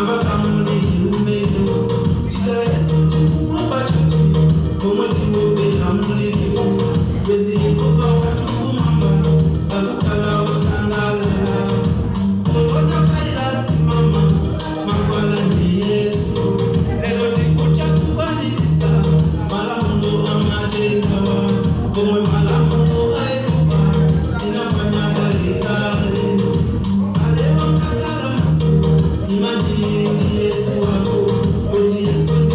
Kamba kamulili umenewo tikala Yesu tikuopa chonchi pomwe tiopera muliliwo bwezi Yehova wathu kumwamba akukhala osangalala. Coronavirus mama mankhwala ndi Yesu. Lero tikucha kukwaniritsa malamulo amatendawa pomwe malamulo a Yehova tinaphwanya kalekale. Alewa kakhala maso ima ndi Yesu wako kuti Yesu.